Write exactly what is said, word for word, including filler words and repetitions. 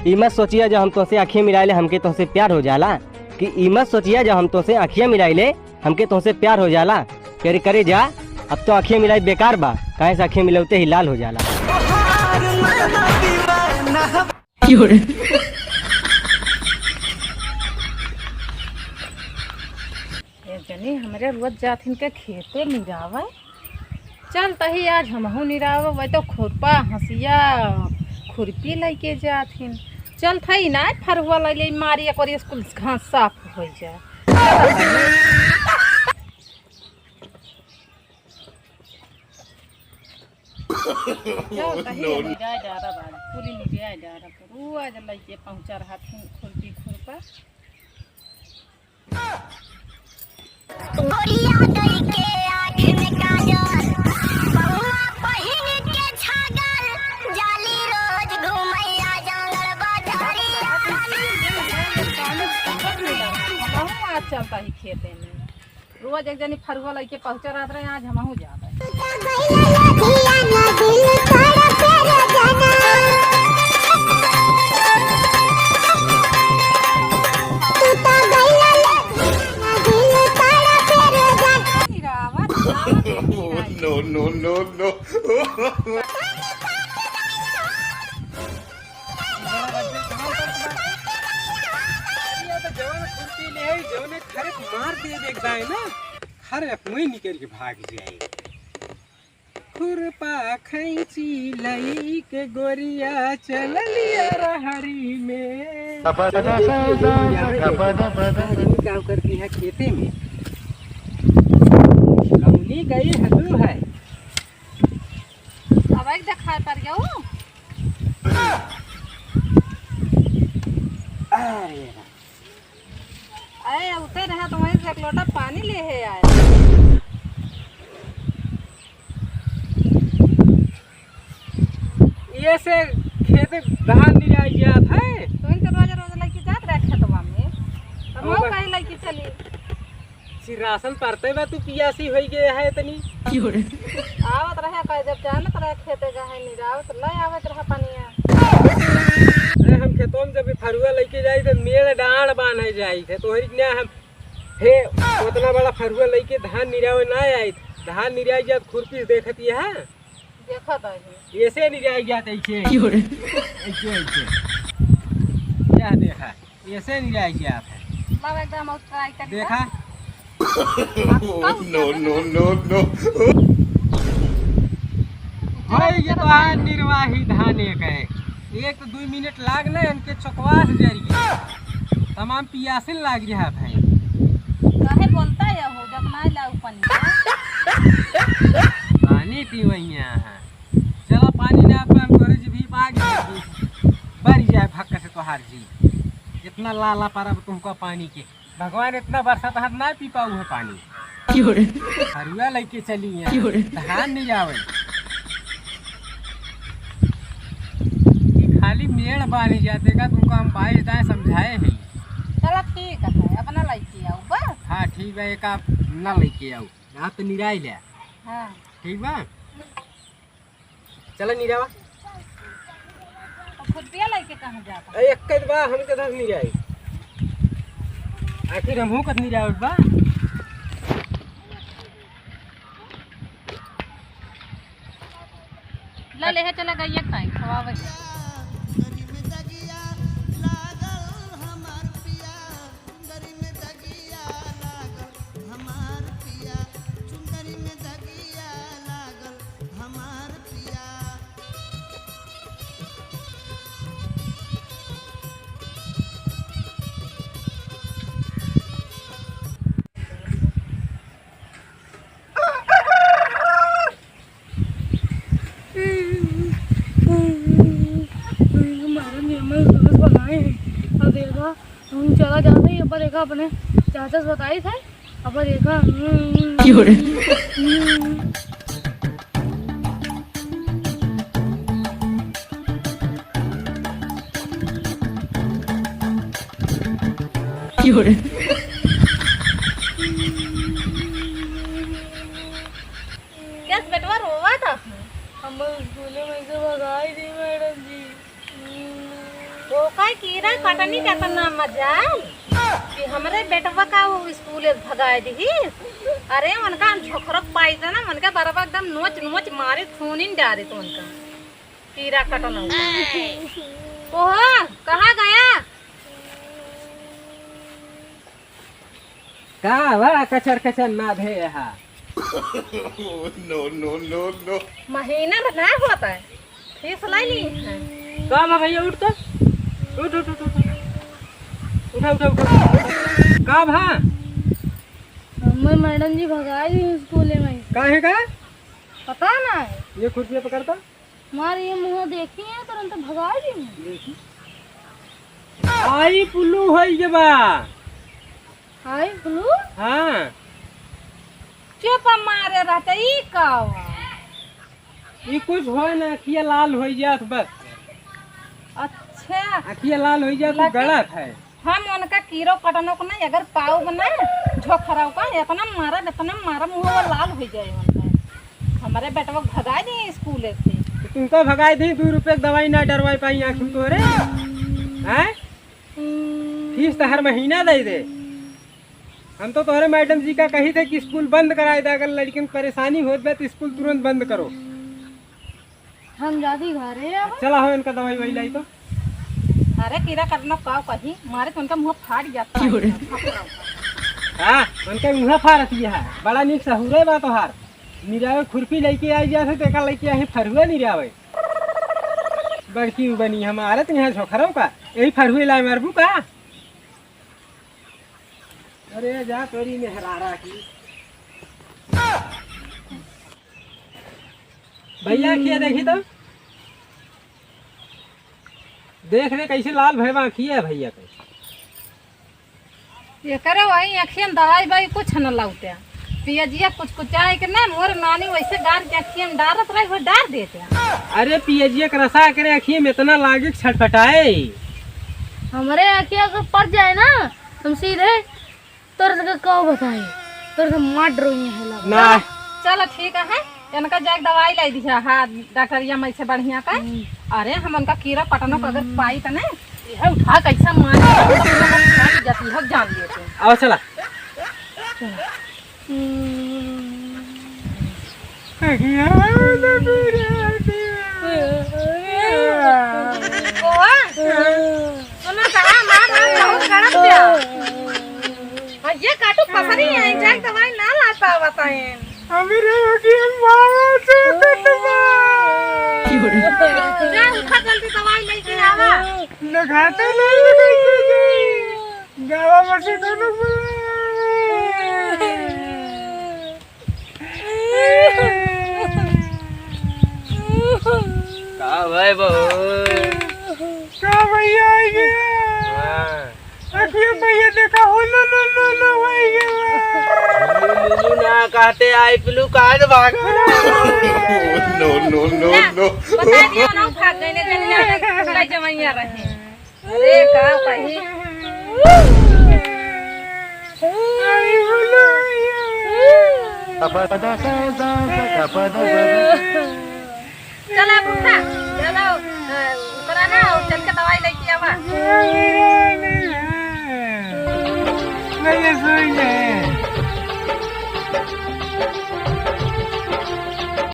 ई मत सोचिया जब हम तोसे आँखिया मिलाइले हमके तोसे प्यार हो जाला, कि ई मत सोचिया जब हम तोसे आँखिया मिलाइले हमके तोसे प्यार हो जाला। करे करे जा, अब तो आँखिया मिलाई बेकार बा, काहे से आँखिया मिलौते ही लाल हो जाला। ए जनी, हमरे रोज जाथिन के खेते निरावे। चल तही आज हमहू निरावे, वै तो खुरपा, हंसिया, खुरपी लइके जाथिन। चल थई ना, फरुआ लइ ले, मारी एक बार स्कूल घास साफ होइ जाए। चल तही निराय डारा बाड़ी, पूरी निराय डारा। रोज लइके पहुँचा रहथिन खुरपी खुरपा। गोरिया दई के आँख में काजल, पौआ पहिन के छागल, जाली रोज घुमैया जंगल बजरिया। हमहू आज चलता ही खेते में, रोज एक जनी फरुआ लइके पहुँचा रहत रहे, आज हमहू जाबे। No, no, no, no। जवन खुरपी ले आई, जवने खरे मार दे एक दाए ना, खरे अपने निकल के भाग जाए। खुरपा खैंची लई के गोरिया चललिया रहरी में। तू काम करती है खेते में, कौनी गई हलू है। अब एक देखाए पर गयो। अरे अरे, उते रहा तो वहीं से एक लोटा पानी ले है आए। ये से खेत धान निराई जात है। तो इन तो रोज रोज लइके जात रहे खेतवा में। तो हम मऊ बस कहीं लइके चली। सिरासन परते बा, तू पियासी होई गए है इतनी। क्यों रे? आवत रहे, कहे जब जानत रहे खेते गए है निरावत, ले आवत रहा पनिया। अरे हम खेतों में जब फरुआ लइके जाई थे, मेड़ डांड बांधे जाई थे, तोहरी के ना हम, हे, उतना बड़ा फरुआ लइके धान निरावे ना आई, धान निराई जात खुरपी से देखत ये है। देखत है। ऐसे निराई जात ऐसे। क्यों रे? ऐसे, ऐसे। क्या देखा? ऐसे निराई जात है। बाबा एकदम और try करी देखा? तो। No, no, no, no। भाई, ये तो है निर्वाही धान एक है। एक तो दुई मिनट लाग ना, इनके चौकवास जरिए। तमाम पियासिन लाग रहा है। काहे बोलता है हो, जब ना लाऊ पानी? पानी पीवैया है। चला पानी ना, अब हम तोरे जी भी पाग जाएगी। बरी जाए भक्का से तोहार जी। इतना लाला परब तुमको पानी के। भगवान इतना बरसात हाथ ना पी पाऊ है पानी। क्यों रे? फरुआ लइके चली हैं। क्यों रे? धान निरावे। ये खाली मेड़ बानी जाते का तुमको हम बाईस दाएं समझाए हैं। चला ठीक है, अपना लइके आऊ बा। हाँ ठीक बा, एक आप ना लइके आऊ। आप तो निराई ले। हाँ। ठीक बा? चला निरावा। अब खुरपिया लइके कहाँ जाता? अरे, एक के बा, हम के धर निराई। आखिर हमहू कत निराई बा। ला, लेहे चला गइया खाई, खवावे। चुंदरी में दगिया लागल हमार पिया, चुंदरी में दगिया लागल हमार पिया। हमारे नियम में घास बनाए हैं। अब देखा, हम चला जाते हैं, पर देखा अपने चाचा से बताई थे, अब देखा। क्यों रे? क्यों रे? कैस बेटवा रोवा था? हम स्कूल में से भगाई थी मैडम जी। ओका कीरा कटनी के एतना मजाल कि हमरे बेटवा का उ स्कूले से भगाए दिही। अरे, उनका हम झोखरक पाई त ना, उनका बरवा एकदम नोच नोच मारे, खूनिन डारे तो उनका कीरा कटना। ओहो, कहाँ गया? का बा कचर कचर ना भे हा? No, no, no, no। महीना भर ना होता है, फीस लाई ली है। का बा भैया, उठ तो, उठ, उठ, उठ, उठ। उठा, उठा, उठा। का भा? हमें मैडम जी भगाई दी स्कूले में। काहे का? पता ना है। ये कुर्सी पकड़ तो। मार ये मुँह देखी है, तुरंत भगाई दी। देखी। आई पुलू होई के बा। आई पुलू? हाँ। चुप मारे रहते, ई का हुआ? ई कुछ होय ना, अखिया लाल होई जात बस। अच्छा। अखिया लाल होई जात, तू लेकिन गलत है। हम उनका कीरो कटनो को नहीं, अगर पाउब ना, झोखराव का, इतना मारा, इतना मारा, मुँह वो लाल हो जाए उनका। हमारे बेटवा को भगाई दी स्कूल से। तो तुमको भगाई दी, दो रुपये की दवाई ना डरवाई पाई आँख में तोरे। हैं? फीस तो हर महीना दे दे। हम तो तोहरे मैडम जी का कही थे कि स्कूल बंद कराए दे, अगर लड़किन के परेशानी होत बा तो स्कूल तुरंत बंद करो। हम जाती घरे अब। चला हो, इनका दवाई ववाई लाई तो। अरे कीरा कटनो का कही, मारे तो उनका मुँह फाट जाता है। हाँ, उनका मुँह फाड़त ही है। बड़ा नीक सहुरे बा तोहार। निरावे खुरपी लेके आई जात है, देखा लेके आई फरुआ निरावे। बड़की बनी हमारे तो यहाँ झोखरव का, यही फरुए लाए मारबू का? अरे जा तोरी मेहरारा की। भैया अखिया देखी तो, देख रे कैसे लाल भय बा अखिया भैया के। एकरे वही अखिया में दवाई बाई कुछ न लौटे। पियजिया कुछ कुछ आए के ना, मोर नानी वैसे गार के अखिया में डारत रही, वो डार देते। अरे पियजिया के रसा एकरे अखिया में इतना लागे कि छटपटाए। हमरे अखिया के पड़ जाए ना, हम सीधे तोर के का बताई, तोर के मार डरोइए है लगा। ना। चलो ठीक है, इनका जाके दवाई लाई दिया, हाँ, डॉक्टरिया में से बढ़िया का। हम्म। अरे हम उनका कीरा कटनो का अगर पाई त ने, यह उठा कैसा मार जाती हो जान लिए तू। आओ चला। चलो। बुआ, सुनो तो, हाँ, माँ, माँ, बहुत गरम दिया। हाँ, ये काटू पसरी है, जाके दवाई ना लाता बताएं। अभी रोटी हम बाबा से कटवा। जा, उठा जल्दी दवाई लेके आवा। न खाते नहीं, न खाते नहीं। गावा में से कोनो का भाई बहू? का भैया आई गया? हाँ। अखिया भैया देखा हो, लो, लो, लो, लो, आई गया। लुलु, लुलु ना कहते, आई पिलू काहे भाग? No, no, no, ना, no। बता दिया ना, भाग गए ने, जल्दी आ गए, जमैया रहे। अरे, का कही? चला, अब उठा, चलो, अ, ओकरा ना, और चल के दवाई लेके आवा। नहीं, सोई है।